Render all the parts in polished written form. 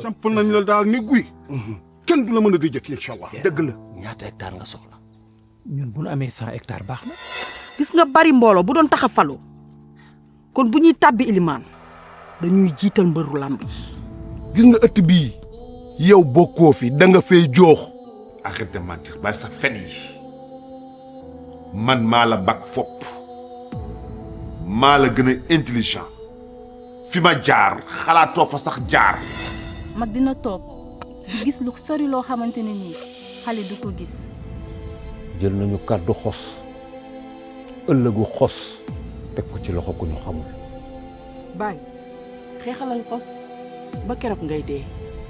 samp nañ la daal ni guy kenn du la mën a di jëkk inshallah dëgg la ñaata hectare nga soxla ñun bu ñu amee 100 hectares baax na. gis nga bari mbooloo bu doon tax a falu kon bu ñuy tàbbi ilimaan dañuy jiital mbëru làmb yi. gis nga ëtt bii yow bokkoo fi da nga fay joox. arrête de mentir bàyyi sa fen yi man maa la bak fopp maa la gën a intelligent fi ma jaar xalaatoo fa sax jaar. mag dina toog di gis lu sori loo xamante ne nii xale du ko gis. jël nañu kàddu xos ëllëgu xos teg ko ci loxo ku ñu xamul. baay xeexalal xos ba keroog ngay dee.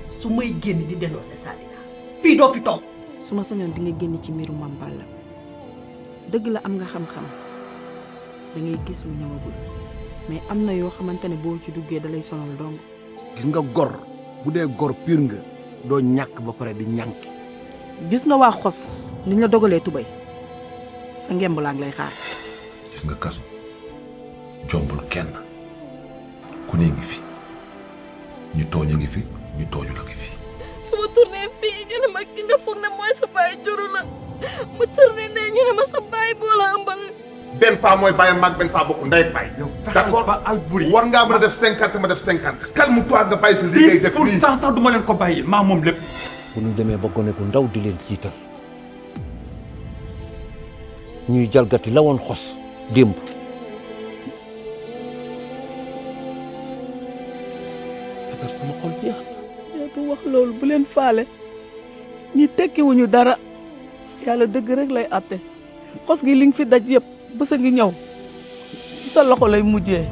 su may génn di dénoncer Sadina fii doo fi toog. su ma sañoon di nga génn ci mbiru Mame Balla dëgg la am nga xam-xam da ngay gis lu ñëwagul mais am na yoo xamante ne boo ci duggee da lay sonal dong. gis nga gor bu dee gor pire nga doo ñàkk ba pare di ñànk. gis nga waa xos niñ la dogalee tubay sa ngemb laa ngi lay xaar. gis nga kaso jombul kenn ku ne ngi fi ñu tooñ a ngi fi ñu tooñu la ngi fi. su ma tourné fii ñu ne ma ki nga foog ne mooy sa baay juru la mu tourné ne ñu ne ma sa baay boo la ëmbal. benn faa mooy bàyyam maag benn faa bokk ndey ak baay. d'accord ba Alboury war ngaa mën a def 50 ma def 50. calme-toi nga bàyyi sa liggéey def nii 10% sax du ma leen ko bàyyi maa moom lépp. bu ñu demee ba gone gu ndaw di leen jiital ñuy jalgati la woon xos démb. agar sama xol jeex na. bu wax loolu bu leen faale ñi tekkiwuñu dara yàlla dëgg rek lay àtte xos gi li nga fi daj yëpp bës a ngi ñëw sa loxo lay mujjee.